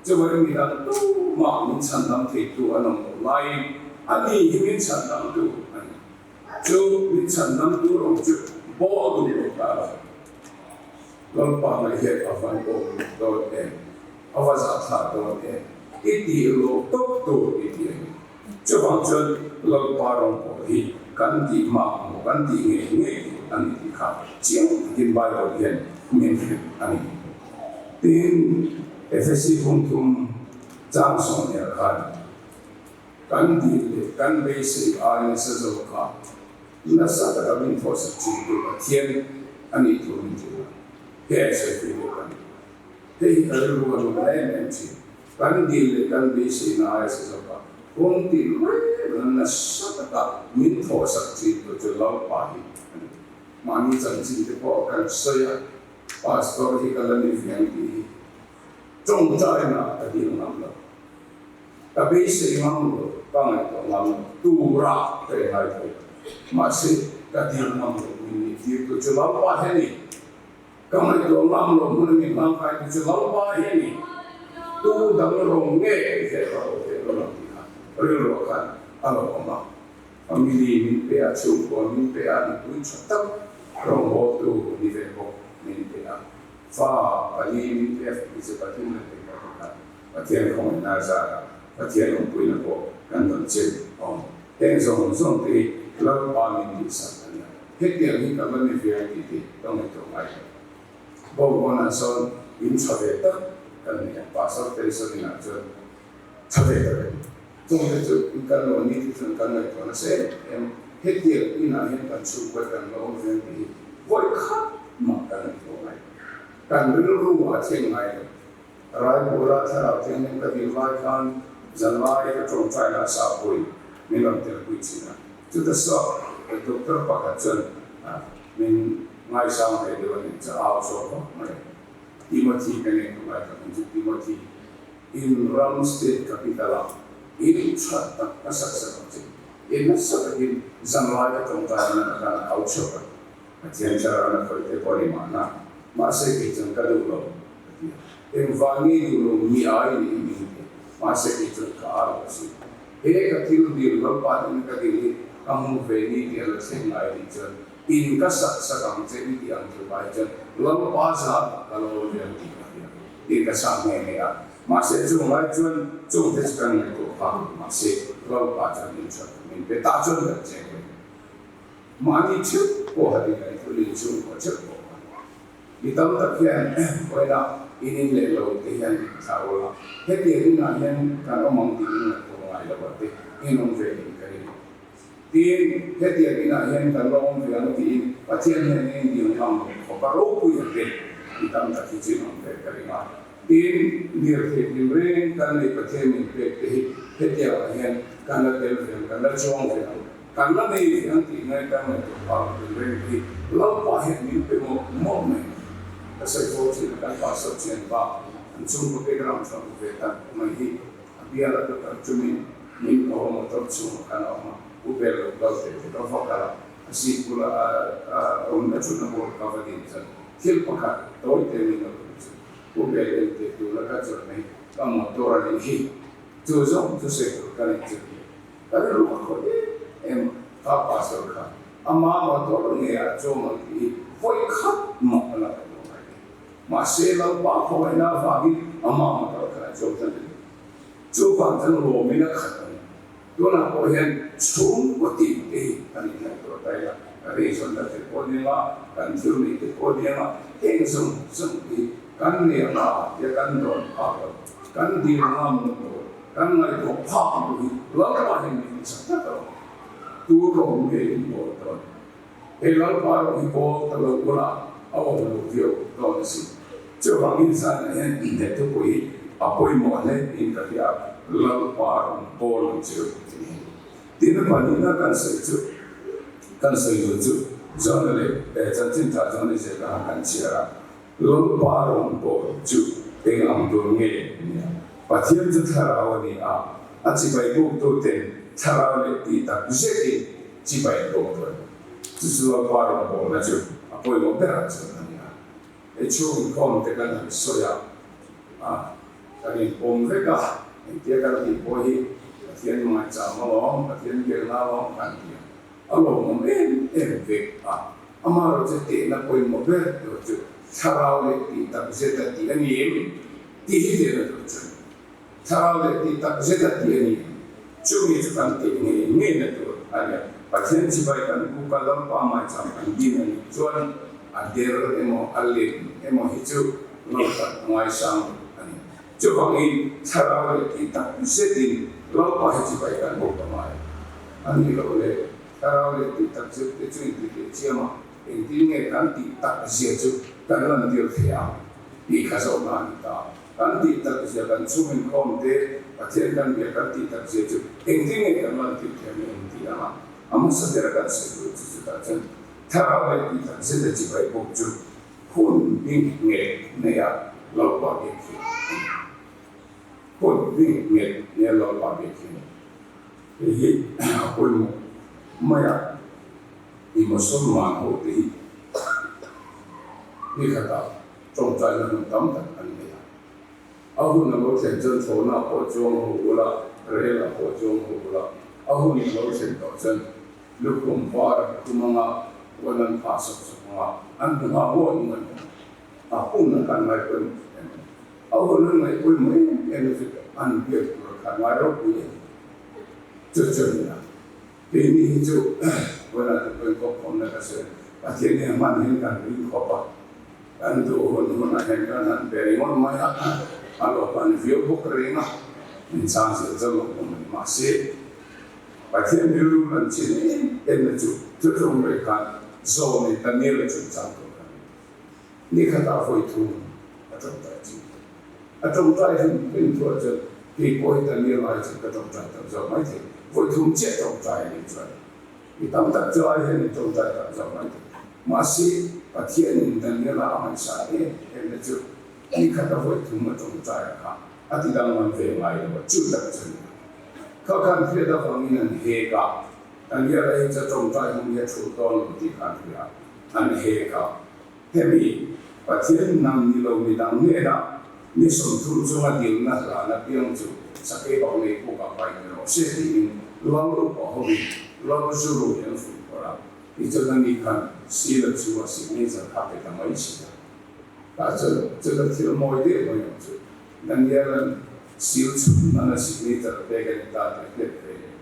Chuvangin midang tumah min chhandam theitu an awm loh laiin ani hi min chhandamtu a ni. Chu min chhandamtu rawng chu bawl duh lo ta lo. Lalpa ngaih hian a van awm dawn em? A va zahthlah dawn em? I tih lo tawp tur i ti a ni. Chuvang chuan Lalpa rawng pawh hi kan tih mak maw, kan tih ngei ngei tur a ni tih kha chiang takin Bible hian min hrilh a ni. Tin, Efesi phungthum chang sawmhniah khan kan dil leh kan beisei ai nasa zawk a, Nasa taka min thawhsak thin tu Pathian a nih tur min ti a, he an sawi pui leh kan hei hi ka rilru a rawn la em em thin. Kan dil leh kan beiseina aia sa zawk a, kawng tin reng a nasa taka min thawhsak thin tu chu Lalpa hi a ni. Mahni chanchin te pawh kan sawi a, Pastor hi ka la ni ve ang tih hi tawngtaina ka dil ngam lo. Ka beisei ngam lo, ka ngaihtuah ngam lo, tura ka i ngai thei. Mahse, ka dil ngam lo min nih tir tu chu Lalpa hi a ni. Ka ngaihtuah ngam lo hmun a min hlang kai tu chu Lalpa hi a ni. Tu dang rawng nge i hre ka lo hre dawn ang tih kha rilruah khan a lo awm a. Family min pe a, chhungkua min pe a, nupui tha tak rawngbawltu ni ve bawk min pe a. Fa pali min pe a, hmeichhe pathum leh hmeichhe pakhat. Pathian khawngaihna zarah Pathian awmpuina pawh kan rawn chin awm. Heng zawng zawng te hi Lalpa min tihsak a nia. Hetiang hi ka va ni ve ang tih te ka ngaihtuah ngai lo. Bawngkawnah sawn in tha ve tak kan nei a, Pastor te sawn inah chuan. Tha ve tak a ni. Chungte chu in kan lo ni te chuan kan ngaihtuah nasa em em. Hetiang inah hian kan chhungkawi kan la awm ve ang tih hi vawi khat mah kan ngaihtuah ngai lo. Kan rilru a thleng ngai lo. Raipura thlarau thianghlim ka dil lai khan zanlai ka tawngtai lah sahpui min rawn telpui thin a. Chuta suak doctor pakhat chuan min ngaisang ve deuh a nih chu a au chhuak vak mai. Timothy ka nei khawp lai tak ang chu Timothy in ram state capital ah in tha tak ka sak sak ang che. In nasa takin zanlai ka tawngtai na ka tan a au chhuak a. Pathian thlarau na khawih te pawh a ni mahna, mahse kei chuan ka duh lo ka ti a. Engvang nge duh lo mi ai niin min ti a, mahse kei chuan ka a lo a si. He ka thil dil Lalpa hnena ka dil hi ka hmu ve ni tih a la thleng ngai tih chuan in ka sak sak ang che i tih ang tluk ai chuan Lalpa zat ka lo ve ang tih ka hria tih ka chhang nghe nghe a. Mahse chung lai chuan chungte chu kan ngaihtuah phak lo mahse Lalpa chuan min chhuah min pe ta chuan kan cheng ve. Mahni theuh pawh a dik a ni, thulin chhungkaw theuh pawh a ni. Mi tam tak hian vawiina in in leh lo te hian in thlah ul a, hetiang inah hian kan awm ang tih in ngaihtuah ngai lo a te in awm ve in ka ring. Tin, hetiang inah hian kan la awm ve ang tiin Pathian hian in dil ngam khawp a ropui a te mi tam tak hi chu in awm ve ka ring a. Tin, lirthei tinreng kan nei Pathian min pek te hi hetiangah hian kan la tel ve ang, kan la chuang ve ang. Kan la nei ve ang tih ngai kan ngaihtuah phak lo tin reng hi Lalpa hian min pe mawlh mawlh mai. Ka sawi fo thin a, kan pastor thianpa an chhungkaw background tha ve tak mai hi a bial a ka kal tumin min ko a motor chhungah khan a awm a, u bel lo kal teh te ka va kal a, a seat bula a awmna chhunna bawr ka va din chuan thil pakhat tawi te min lo tum chu u bel en teh tuna ka chuan mai ka motor a nih hi chu zawng chu sawi tur ka nei chu. Ka rilru a khawih em em a, ka pastor kha ama motor nge a chawm ang tih hi vawi khat mah a la ngaihtuah ngai lo. Mahse Lalpa khawngaihna avangin ama motor kha a chawm ta ni lo. Chuvang chuan lawmin a khat a ni. Tunah pawh hian chhungkaw tih te hi a nih ngaihtuah ta ila, kan eizawnna te pawh nia nga, kan thil neih te pawh nia nga, heng zawng zawng te hi kan nei anga tia kan dawn phak lo, kan dil ngam lo. Kan ngaihtuah phak lo hi Lalpa hian min ti chak tlat a, tu rawng nge in bawl dawn? Hei Lalpa rawng hi bawl ta lo ula a awm lo viau dawn a si. Chuvangin zanah hian inhnek thupui hi a pawimawh hle in ka hria a, Lalpa rawng bawl ang che u tih hi. Tin a pahnihna kan sawi chu, kan sawi duh chu John-a leh Chanchin Tha John-i ziaka kan chhiar a, Lalpa rawn bawl chu eng ang tur nge nia? Pathian chu thlarau a ni a, a chibai buktu ten thlarau leh tih tak zetin chibai an buk tur a ni. Chu chu Lalpa rawn bawlna chu a pawimawh berah chuan a ni a. Hei chhung inkhawm te kan han sawi a, a kan inpawm vek a, engtia kan tih pawh hi Pathian ngaihcham alawm, Pathian biakna alawm kan ti a, a lawmawm em em vek a. Amaherawhchu tehna pawimawh ber tur chu thlarau leh tih tak zet a tih a ni em? Tih hi tehna tur chu a ni. Thlarau leh tih tak zet a tih a ni em? Chumi chu kan teh ngei ngeina tur a ni a. Pathian chibai kan buk a, Lalpa maicham kan din a nih chuan a der emaw a lem emaw hi chu Lalpa ngaisang lo a ni. Chuvangin thlarau leh tih tak zetin Lalpa hi chibai kan buk a ngai a ni lo le. Thlarau leh tih tak zet te chu inti teh chiam a, engtin nge kan tih tak zia chu kan lantir thei ang tih kha zawhna a ni ta. Kan tih tak zia kan chhung inkhawm te, Pathian kan bia kan tih tak zia chu engtin nge kan lantir thei ang eng tih anga a hmasa bera kan sawi tur chu chutah chuan thlarau leh tih tak zet a chibai bawk chu hun bik nge neia Lalpa biak hi a ni. Hun bik nge neia Lalpa biak hi a ni. Hei hi a pawimawh mai a, i Mosolman ho te hi ni khatah tawngtaina hun tam tak an nei a. A hun a lo thlen chuan thlawhna pawh chuang ho ula, rel ah pawh chuang ho ula, a hun a lo thlen tawh chuan lukhum var an khum anga, puan an phah sawk sawk anga, an hmu nghal ngawt ngawt mai. A hun a kan ngai pawimawh em em. A hun an ngaih pawimawh em em chu an biak tur a khan ngai ropui em. Chu chu a ni a, keini hi chu vawiinah te pawhin kawpkhawmna ka sawi a, Pathian hi a hman hian kan ring khawp a, kan duh hun hunah hian kan han pe ringawt mai a, a lo pan viau bawk reng a. Min chang zel zel lo awm a ni. Mahse, Pathian rilru lan chin em em na chu thuthlung rei khan Zawmi Daniel-a chungchang tur kha a ni. Ni khatah vawi thum a tawngtai chin. A tawngtai hlim hlim thuah chuan kei pawh hi Daniel ai chuan ka tawngtai tam zawk mai thei. Vawi thum chiah tawngtai a nih chuan mi tam tak chu ai hian in tawngtai tam zawk mai thei. Mahse, Pathianin Daniel-a a ngaihsan em em na chu ni khata vawi thum a tawngtai a kha a ti danglam ve ngai lo a, chu tak chu a ni. Kha khan hriat avangin an hek a, Daniel-a hi chu a tawngtai hmang hi a thulh dawn lo tih kha an hria, an hek a. Hemi Pathian nang ni lo midang hnenah ni 30 chunga dilna hlan apiang chu sakei bak nei pukah paih ni rawh se tiin Lal upa hovin Lal Zuru hi an fuih phawrh a, tichuan ani khan Sila chu a signature kha pe ta mai si a. Tah chuan chuta thil mawi deuh mai ang chu Daniel-a'n sil chhun nana signature a pek a ni ta tih a hriat ve leh.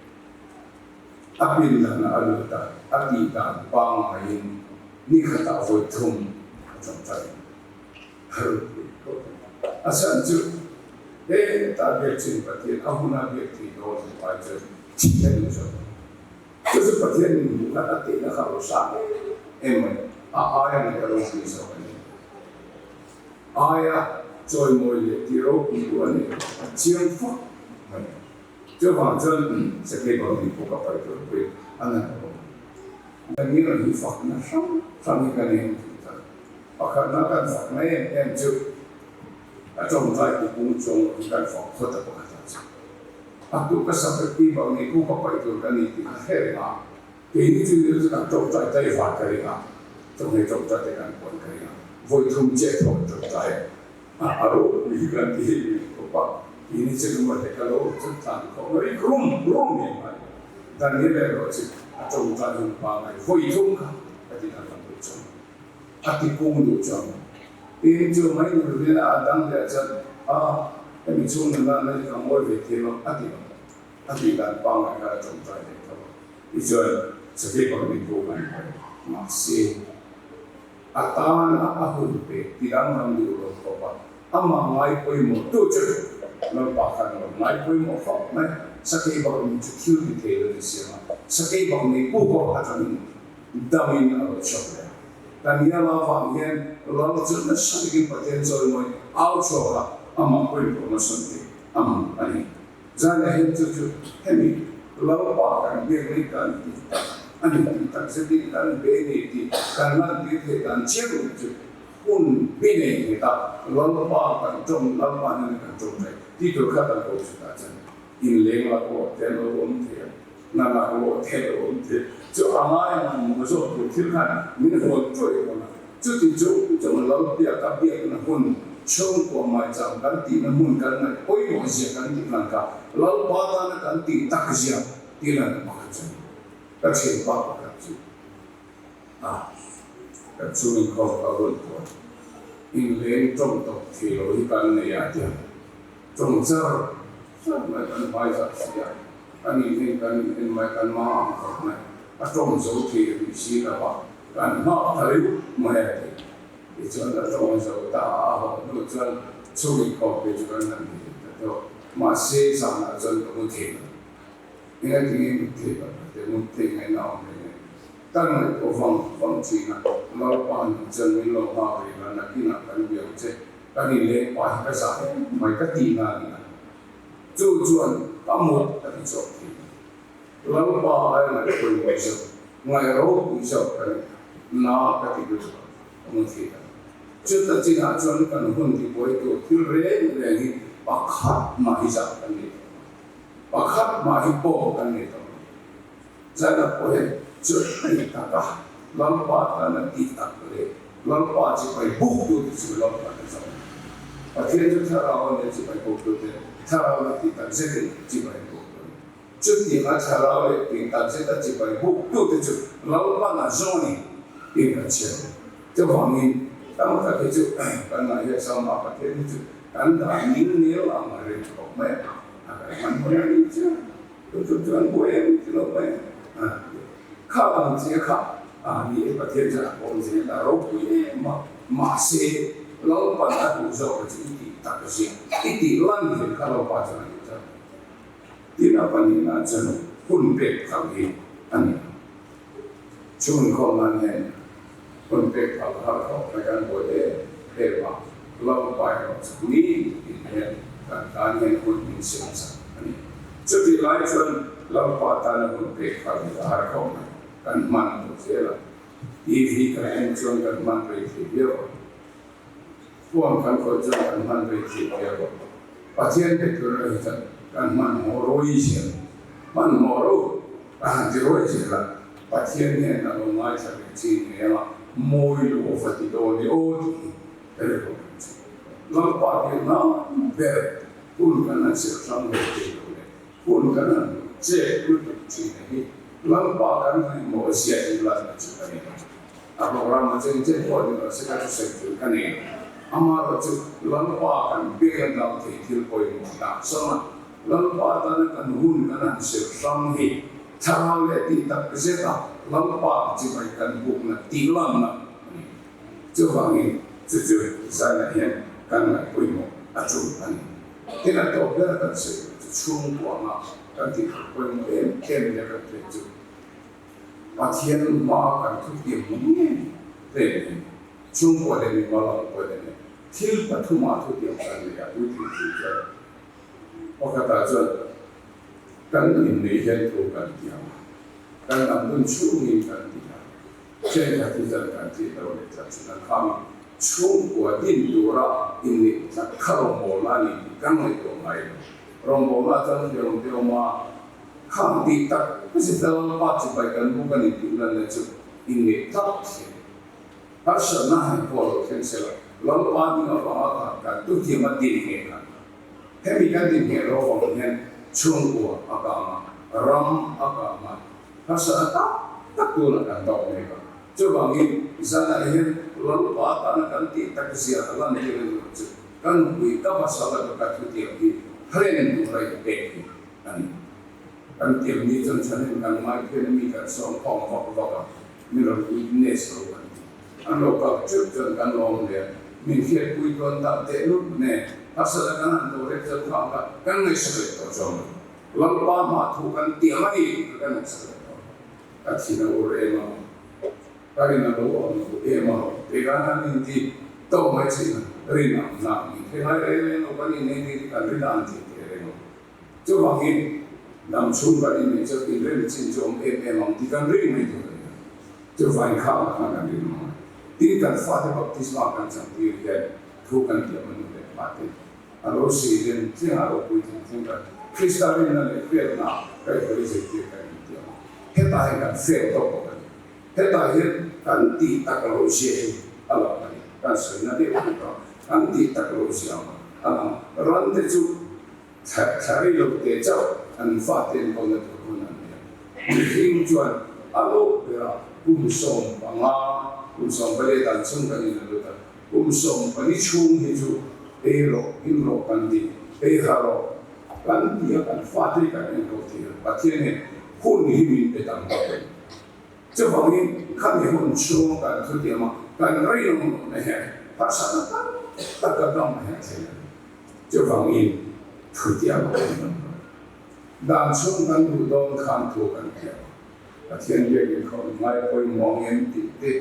A pindan a lut a, a tih dan pangaiin ni khatah vawi thum a tawngtai a ropui khawp a ni. A chhan chu hetah biak chin Pathian a huna biak thei dawn lo ai chuan thih a duh zawk a. Chu chu Pathian min hmuh khan a tehna kha a lo sang em em mai, a aia ngaih a ropui zawk a ni. Aia chawimawi leh tih ropui duh a ni a chiang fak mai. Chuvang chuan Sakei Bang tih pawh ka pai tur pawhin a na lo. Daniel hi fakna hrang hrang hi ka nei ang tih chuan pakhatna kan fakna em em chu a tawngtai ti pung chuang lo hi kan fak phawt a pakhatah chuan a tu ka Sakei Bang nih pawh ka pai tur ka ni tih ka hre reng a, keini chu ni lo chu kan tawngtai taivar ka ring a, chawhmeh tawngtai te kan puan ka ring a, vawi thum chiah thawh tawngtai A ropui hi kan ti hei mai khawp a, tih ni chu lungawt leh ka lo chu tlan khawp mai rum rum ngei mai. Daniel erawh chu a tawngtai hun pangngai vawi thum kha ka ti danglam duh chuang lo, a ti pung duh chuang lo. Tin, chu mai ni lovin a dang leh chuan a hemi chhung nuna na hi ka ngawi ve thei lo a ti lo, a tih dan pangngai kha a tawngtai leh tho a. Tichuan, Sakei pakhat pawh kan pai mahse, A tana a hun pek ti danglam duh lo khawp a, amah ngai pawimawh tu chu Lalpa khan a lo ngai pawimawh khawp mai. Sakei bak min chu thil ti thei lo ti siam a, sakei bak nei pu pawh atangin damin a lo chhuak leh a. Daniela vang hian Lal chu nasa takin Pathian chawimawi au chhuak a, amah pawimawh hmasawn te a hmu a ni. Zanah hian chu chu hemi Lalpa kan biak hi kan ti tak a ni tih tak zetin kan be ni tih kan lantir theih dan chiang lo chu hun bi nei nghet a Lalpa kan tawng Lalpa hnena kan tawng thei tih tur kha kan ko chutah chuan inleng lak lawh te an lo awm thei a, na lak lawh te an lo awm thei chu a ngai ang an maw zawk tur thil khan min hual tuai dawn a. Chuti chu chung lo biak a biakna hmun chhungkua maicham kan tihna hmun kan ngaih pawimawh zia kan tih lan kha Lalpa tana kan tih tak zia tih lan pakhat chu a ni. Ka thianpa pakhat chu a kan chung inkhawm ka hun pawh inleng tawng tawp thei lo hi kan nei a tia tawng char char mai kan hmaizah si a, kan inhen kan inhen mai kan mang ang khawp mai a tawng zo thei rih si lo a. Kan nghak ta reuh mai a ti. Tichuan a tawng zo ta a, a haw hnu chuan chhung inkhawm te chu kan han ti leh ta tawh. Mahse zanah chuan ka mu thei lo. Engatinge mut thei lo ka ti, mut thei ngaihna awm reng e. Kan ngaihtuah vang vang thin a, Lalpa nih chuan min lo nghak rih la, nakinah kan biang che, kan inleng pah hi ka zah em mai ka tihna a ni a. Chu chuan ka mut ka ti chhuak thin. Lalpa ai ngaih pawimawh zawk, ngaih ropui zawk ka ni a, na ka ti lutuk a, ka mu thei ta lo. Chuta chinah chuan kan hun tibuai tur thil reng reng hi pakhat mah hi zah kan nei tawh lo, pakhat mah hi pawm kan nei tawh lo. Zaina pawh hian chuti taka Lalpa tana ti tak leh Lalpa chipai buk tute chu Lalpa ta zawk a ni. Pathian chu thlarau a nia chipai buk tute thlarau leh ti tak zetin chipai buk tu a ni. Chutianga thlarau leh tih tak zeta chibai buk tute chu Lalpan a zawng a ni tih kan chhiar a. Chuvangin tam tak hi chu kan ngaihhia Salma Pathian hi chu kan dah ning nel ang a ring khawp mai a, a kan hman hawn a nih chu chu chu chuan buai em ti lo mai a kha ang che kha a ni e Pathian chuan a pawm zel a ropui em a mahse Lalpan a duh zawk a chu i tih tak zia i tih lan ve kha Lalpa chuan a duh zawk a ni. Tin a pahnihna chuan hun pek phal hi a ni ang. Chhungkhawm nan hian hun pek phal har khawp mai kan buai em em a, Lalpa erawh chu ni tin hian kan tan hian hun min siam chak a ni. Chutih lai chuan Lalpa tana hun pek phal hi a har khawp mai, kan hman lo zel a. TV kan en chuan kan hman rei thei viau a. Phone kan khawih chuan kan hman rei thei viau a. Pathian pe tur erawh hi chuan kan hmanhmawh rui zel. Hmanhmawh ro ka han ti ruai zel a, Pathian hian a lo ngaithla ve chin ngei anga mawi lo va ti dawn e aw tih hi ka rilru ang chu. Lalpa biak nan ber hun kan han serh hrang ve thei lo leh hun kan han chet lutuk thin a hi Lalpa kan ngaihmawh zia hi lanna chu ka nei a. A program a cheng chen pawh ni rawh se ka thusawi tur ka nei lo. Amaherawh chu Lalpa kan biak dang thei thil pawimawh dah sawm a, Lalpa tana kan hun kan han serh hrang hi thlarau leh tih tak zet a Lalpa chibai kan bukna tih lanna a ni. Chuvangin chu chu zanah hian kan ngaih pawimawh a tul a ni. Tin a tawp ber kan sawi loh chu chhungkuanga kan tih tur pawimawh em em nia kan hriat chu Pathian hma kan thutiam ngei reng hi chhungkua leh mimal ang pawh hian thil pathumah thutiam kan nei a, puitling thil chuan pakhatah chuan kan inneih hian thu kan tiam a, kan dang hun chhungin kan ti a, thenkhat hi chuan kan tih lo leh tlat chu kan khami chhungkua din tura inneih tlat kha rawngbawlna a ni tih kan ngaihtuah ngai lo. Rawngbawlna chuan hriawm te awm a. Khang tih tak zet a Lalpa chibai kan buk a ni tih lanna chu inneih tak thin. Harsatna han pawh lo thleng se la, Lalpa ding avanga khan kan tuthiam a din ngheh khan hemi kan din ngheh lo avang hian chhungkua a kang a, ram a kang a, harsatna tak tak tunah kan tawk mek a. Chuvangin zanah hian Lalpa tana kan tih tak zia a lantir a ni lo chu kan nupui ka pasal laka ka thutiam hi hlen tura inpek hi a ni. Kan tiam ni chuan chhanin kan ngai phian mi kan sawm khawm vak vak a, mi rawn witness lo kan ti. An lo kal teuh chuan kan lawm hle a, min hriatpui dawn tak teh lut nen harsatna kan han tawh rep chuan khang kha kan ngaihsak leh tawh chuang lo. Lalpa hma thu kan tiam a ni tih kha kan ngaihsak leh tawh. Ka thin a ur em a, ka rin a lo awm lo em a, tikhan han inti tawk mai thin a, rin ang hna min hre ngai reng reng lo kan innei ni hi kan rin dan tih teh reng lo. Chuvangin, dam chhung kan inneih chuan inrem chin chu awm em em ang tih kan ring mai tur a ni a. Chuvangin kha ang khan kan ring ang a. Tin, kan fate baptisma kan chantir hian thu kan tiam a nu leh pa te a lo si len thleng a ropui thleng thleng kan Krista rinna leh hriatna kaihhruai zirtir kan intiam a. Hetah hian kan fail tawk bawk a ni. Hetah hian kan tih tak loh zia hi a lang a ni. Kan sawina deuh bawk a, kan tih tak loh zia a lang. Ran te chu Thla rei lo te chauh an fate an kawlna tur hun an nei a. Mihring chuan a loh berah kum 15, kum 14 dan chung kan in a lut a, kum 14 chhung hi chu ei rawh, in rawh kan ti, ei ha rawh kan ti a, kan fate kan enkawl thei a, Pathian hian hun hi min pe tam tak a ni. Chuvangin khami hun chhung kan thutiam a, kan rei lo lohna hian harsatna tam tak kan ramah hian a thlen a ni. Chuvangin thutiam a awm lo. Dan chhung kan duh dawn khan thu kan tiam a, Pathian biakin kha awm ngai pawimawh ang em tih te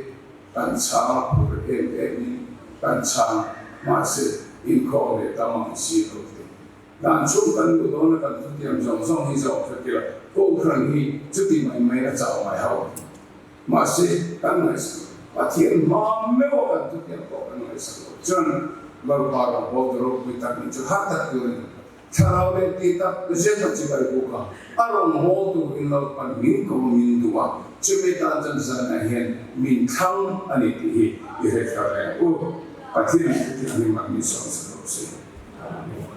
kan chhang a, phur em emin kan chhang a, mahse inkhawm leh tam ang si lo te. Dan chhung kan duh dawn a kan thutiam zawng zawng hi zawk hre kila Kohhran hi chuti mai mai a chau ngai hauh lo. Mahse, kan ngaihsak lo. Pathian hma meuh a kan thutiam pawh kan ngaihsak lo. Chuan Lalpa rawngbawl tu ropui tak nih chu har tak tur a ni. Thlarau leh tih tak zet a chibai buk a, a rawngbawl turin Lalpan min ko a min duh a, chumi tan chuan zanah hian min thlang a ni tih hi i hre thar reng u. Pathian thutiam hi mah min sawm sak lo se. Amen.